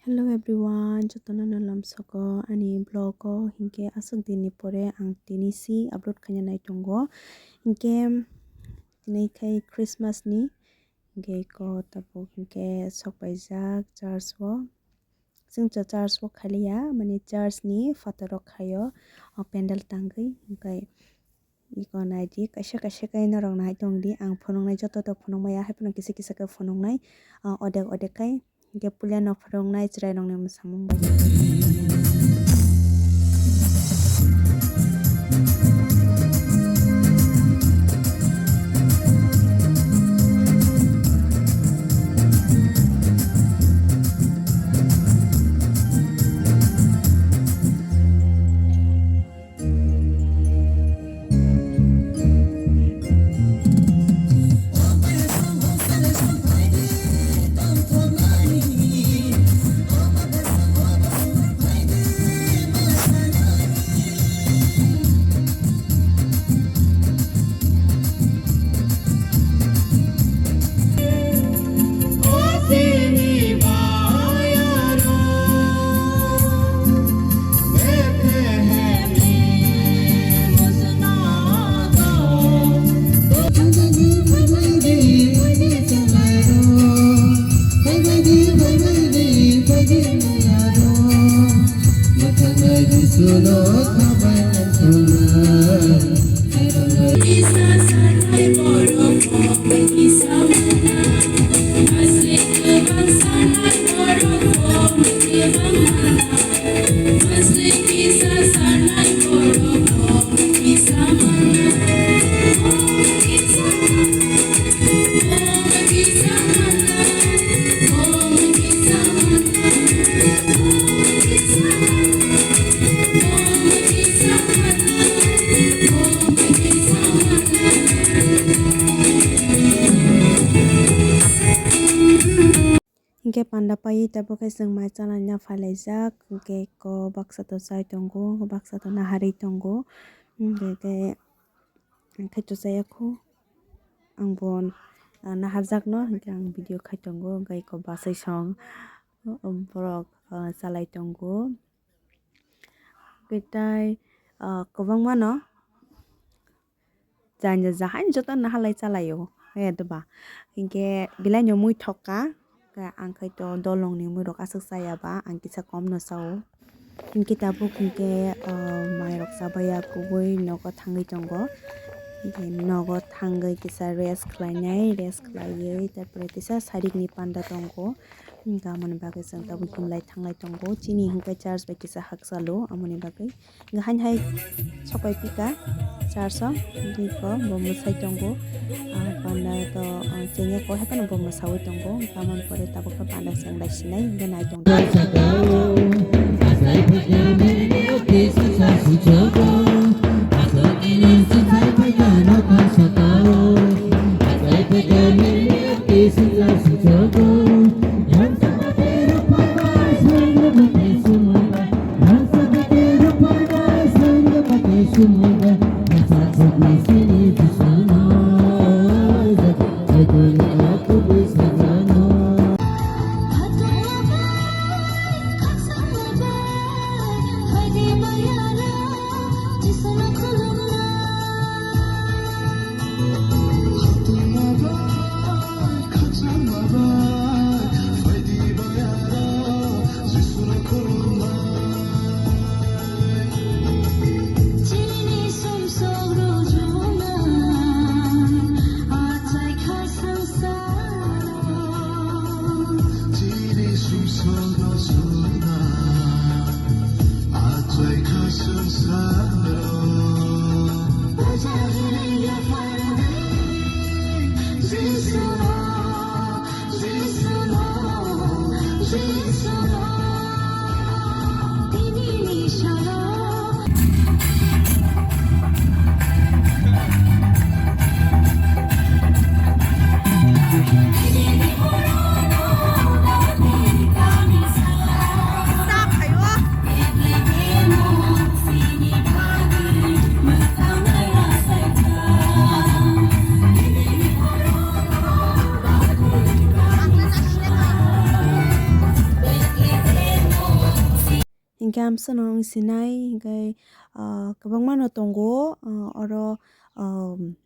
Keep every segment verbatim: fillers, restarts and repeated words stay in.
Hello everyone, jotono no lamsogo ani vlog o, hinkhe aswk dinni pore ang tini si upload khaina nai tongo. Hinkhe tini khai Christmas ni, hinkhe iko tabuk hinkhe sok paijak church o. Chwng cha church o khaliya, mani church ni phataro khaio, o pendel tangwi, hinkhe iko naidi, kaisa kaisa khe norok nai tongdi, ang phunuknai joto tok phunukmaya, haiphano kisa kisa khe phunuknai, ah, odek odek khai, hinkhe puila no phunuknai chwrairokni mwsamung bai. Hinkhe panda paiwi tabuk khe chwng mai chalaina phailaijak, hinkhe eko baksa to chai tongo, baksa to naharwi tongo, hinkhe khe, hinkhe to chaya kho. Ang bo, ah, naharjakno hinkhe ang video khai tongo, hinkhe eko bachai song, borok, ah, chalai tongo. Hinkhe tai, ah, kwbangmano janja jahaino joto naharlai chalaio, he doba. Hinkhe belai no mui thok kha. Khe ang khai to dolong ni mui rok aswk chaya ba, ang kisa kom no chao. Hinkhe tabuk hinkhe, ah, mai rok chabaiya kubui nogo thangwi tongo. Hinkhe nogo thangwi kisa rest khlainai, rest khlaiwi, tarpore kisa sarik ni panda tongo. Hinkhe amoni bagwi chwng tabuk himlai thanglai tongo. Chini hinkhe church bai kisa hakchalo, amoni bagwi. Hinkhe haini hai sopai pika church o, diko bo mwsai tongo. Ah, panda to, ah, chengya ko hai phano bo mwsawi tongo. Tamoni pore tabuk khe panda cheng lai sinai hinkhe nai tongo. Hinkhe amsano wng sinai, hinkhe, ah, kwbangma no tongo, ah, oro, um,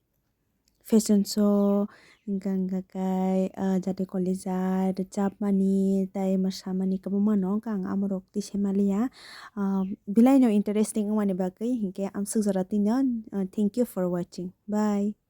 fashion show, hinkhe, hinkhe kai, ah, jati kolija, rwchapmani, tei mwsamani kwbangma no wngkha, ang amorok twi se maliya. Ah, belai no interesting wngmani bagwi, hinkhe amswk jora twino, ah, thank you for watching. Bye.